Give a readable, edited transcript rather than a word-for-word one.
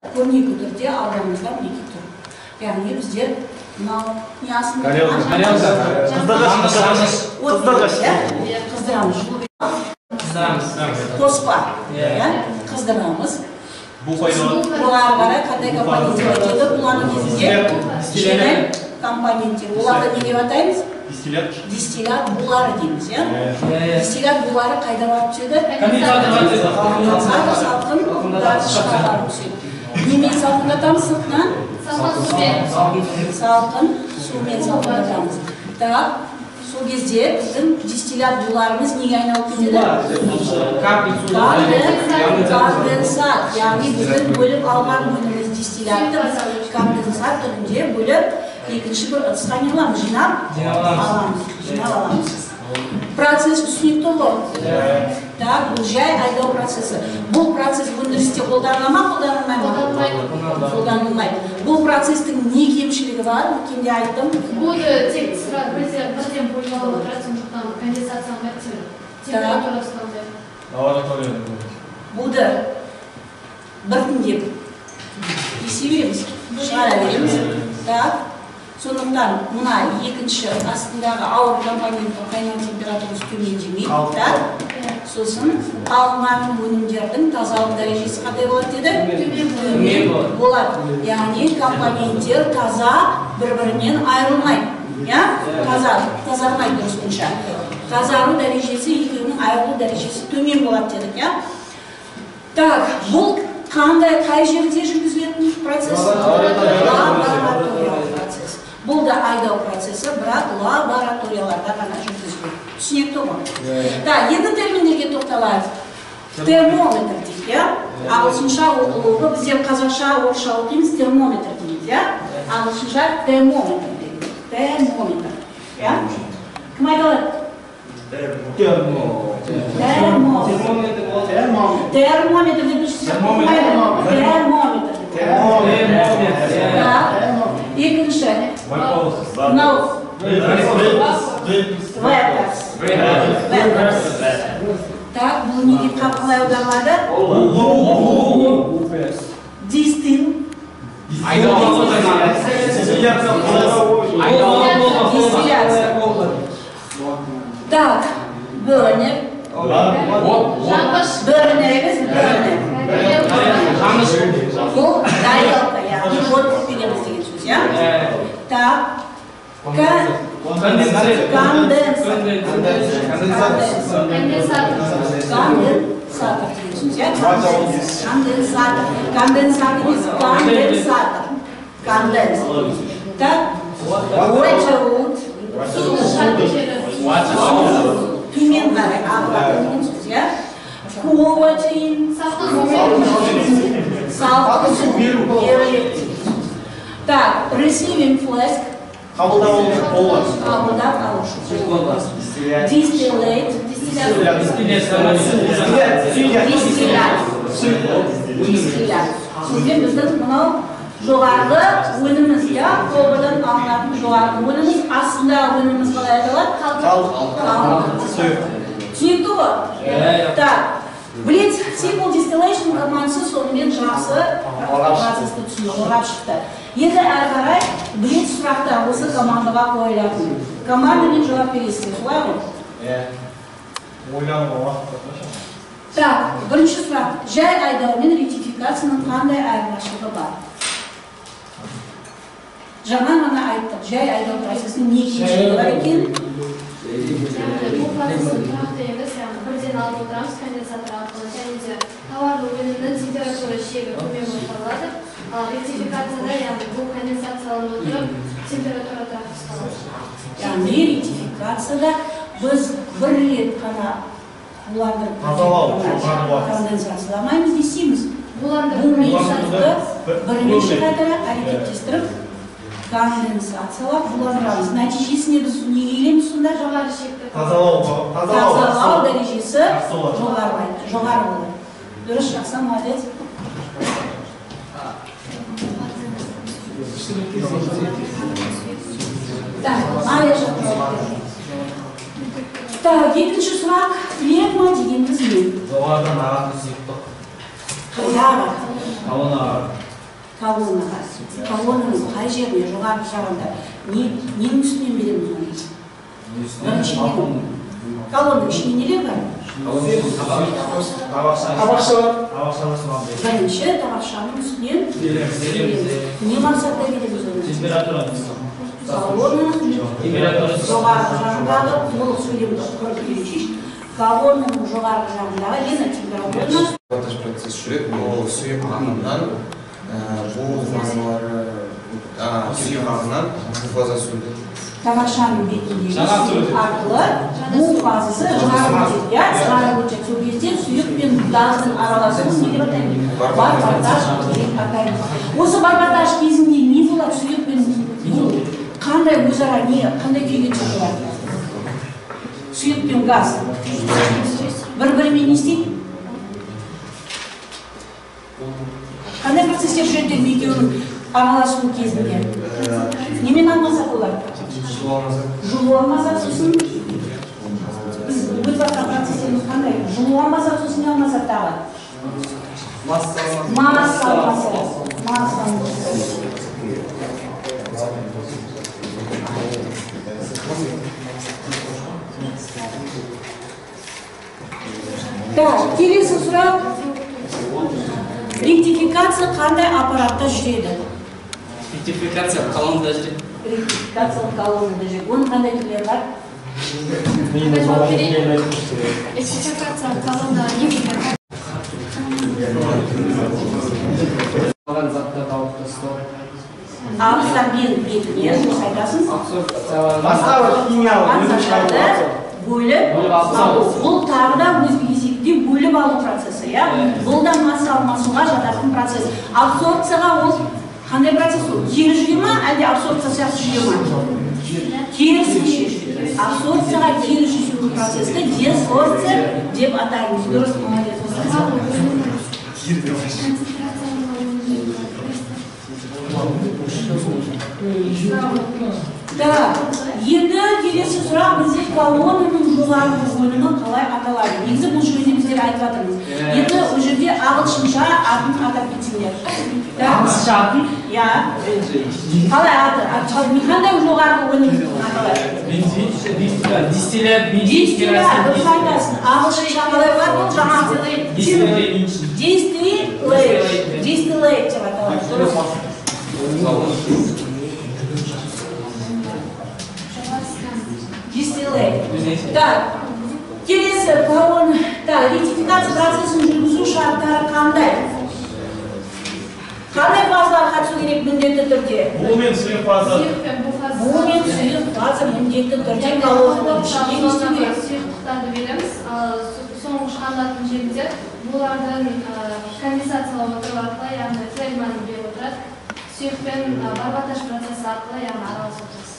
Көрнекі түрде алдымызда мінекей тұр. Яғни біздер мынау не астында қыздырамыз, қоспа, қыздырамыз. Бұл ары қарай қандай компоненттер өтеді? Булану кезінде жеңіл компоненттер. Оларды не деп атаймыз? Дистиллят булары дейміз, иә? Дистиллят булары қайда барып түседі? Конденсатор салқындатқышқа барып түседі. Немен салқындатамыз сыртынан? Салқын сумен салқындатамыз. Так, сол кезде біздің дистиллят буларымыз неге айналып кетеді? Конденсат. Яғни біздің бөліп алған өніміміз дистиллятты конденсат түрінде бөліп екінші бір ыдысқа не қыламыз? Жинап аламыз. Жинап аламыз. Процесс түсінікті ғой? Так, бұл жай айдау процесі. Бұл процесс өндірісте қолданыла ма, қолданылмай ма? Қолданылмайды. Бұл процестің не кемшілігі бар? Өткенде айттым. Буды тек бірден бөліп алып отырады, сондықтан конденсацияланбайды, температура ұсталмайды. Буды біртіндеп есе береміз, шығара береміз. Так. Сондықтан мына екінші астындағы ауыр компоненттің қайнау температурасы төмендемейді. Сосын алынған өнімдердің тазалық дәрежесі қандай болады деді? Төмен болады. Яғни компоненттер таза бір-бірінен айырылмайды. Таза, тазармайды дұрыс. Тазару дәрежесі екеуінің айырылу дәрежесі төмен болады дедік. Так, бұл қандай, қай жерде жүргізілетін процесс? Лабораториялық процесс. Бұл да айдау процесі, бірақ лабораторияларда ғана жүргізіледі. Түсінікті ғой? Так, енді терминдерге тоқталайық. Термометр дейік, иә? Ағылшынша оқылуы, біздер қазақша, орысша оқимыз, термометр дейміз, иә? Ағылшынша термометр дейміз. Термометр, иә? Кім айта алады? Термометр. Термометр деп термометр. Екінші. Мынау Веперс. Так, бұл неге қалай аударылады? Дистил. Дистилляция. Так, burner. Burner емес, burner. Бұл тарелка, яғни от береміз деген сөз, иә? Так, конденсатор. Конденсатор деген сөз, иә? Конденсатор. Конденсатор емес, конденсатор. Конденсатор. Так, water. Төмен қарай ағылады деген сөз, иә? Quality, салқын су беріледі деген сөз. Так, receiving flask. Қабылдап алушы. Distillate. Дистиллят. Дистиллят. Сонымен біздің мынау жоғарғы өніміз, иә, колбадан алынатын жоғарғы өніміз, астындағы өніміз қалай аталады? Қалдық. Түсінікті ғой? Так, Blitz Simple Distillation командасы сонымен жақсы процесті түсінді, қорғап шықты. Енді әрі қарай Blitz сұрақтар осы командаға қойылатын. Командамен жауап бересіздер, солай ғой? Ойлануға уақыт бар. Так, бірінші сұрақ. Жай айдау мен ретификацияның қандай айырмашылығы бар? Жаңа ғана айттық, жай айдау процесінің не кемшілігі бар екен? Бұл процесс тұрақты емес, яғни бірден алып отырамыз конденсатор арқылы, және де тауарлы өнімнің температура шегі төмен болып табылады. Ал ретификацияда, яғни бұл конденсацияланып отырып, температура тұрақты ұсталады. Яғни ретификацияда біз бір рет қана буландырып конденсацияламаймыз, не істейміз? Бұл методты бірнеше қайтара әрекеттестіріп конденсациялап буландырамыз. Нәтижесінде біз неге келеміз сонда? Жоғары шекті. Тазалау дәрежесі жоғары болады. Дұрыс, жақсы, молодец. Так, Мария жауап. Так, екінші сұрақ, флегма дегеніміз не? Жоғарыдан ағатын сұйықтық. Қайда ағады? Баллон ағады. Колоннаға. Колоннаның қай жеріне, жоғарғы жағында ненің үстінен береміз оны? Бірінші колоннаның ішінде нелер бар? Бірінші табақшаның үстінен береміз. Не мақсатта береміз оны? Колоннаның жоғарғы жағындағы толық сөйлемді құрып келуші. Колоннаның жоғарғы жағындағы нені температураны? Барботаж процесс жүреді, ол сұйық ағыннан бу фазалары, сұйық ағыннан бу фазасы өтеді. Табақшаның бетіндегі сұйық арқылы бу фазасы шығарып өтеді, иә, шығарып өтеді. Сол кезде сұйық пен газдың араласуын не деп атаймыз? Барботаж деп атаймыз. Осы барботаж кезінде не болады? Сұйық пен бу қандай өзара не, қандай күйге түседі олар? Сұйық пен газ бір-бірімен не істейді? Қандай процестер жүреді екеуінің араласуы кезінде? Немен алмасады олар? Жылу алмасады, сосын біз өтіп жатқан процестеріміз қандай? Жылу алмасады, сосын не алмасады тағы? Масса алмасады. Масса алмасады. Так, келесі сұрақ. Ректификация қандай аппаратта жүреді? Ректификация колоннада жүреді. Ректификация колоннада жүреді. Оның қандай түрлері бар? Ректификация колонна екі. Алған заттарды алып тастау. Абсорбент бетінен дұрыс айтасың. Басқа химиялық өнім шығару. Бөліп алу. Бұл тағы да өз кезегінде бөліп алу процесі, иә? Бұл да масса алмасуға жататын процесс. Абсорбцияға ол қандай процесс ол? Кері жүре ма, әлде абсорбция сияқты жүре ма? Керісінше жүре. Абсорбцияға кері жүзу процесті десорбция деп атаймыз. Дұрыс, молодец. Так, енді келесі сұрақ бізде колоннаның жоғарғы өнімі қалай аталады? Негізі бұл жөнінде біздер айтып жатырмыз. Енді ол жерде ағылшынша атын атап кетсеңдер. Ағылшынша атын? Иә. Қалай аты? Қандай жоғарғы өнім аталады? Дистиллят. Дистиллят, дұрыс айтасың. Ағылшынша қалай болады бұл жаңағы? Distillate. Distillate деп аталады. Дұрыс. Дистиллейт. Так, келесі колонна. Так, ректификация процесін жүргізу шарттары қандай? Қандай фазалар қатысу керек міндетті түрде? Бу мен сұйық фаза. Бу мен сұйық фаза міндетті түрде колоннаның ішінде не істеу керек? Сұйықтықтарды береміз. Соңғы шығарылатын жерінде булардың конденсациялау отыру арқылы, яғни флегманы беріп отырады. Сұйық пен барботаж процесі арқылы, яғни араласу процесі.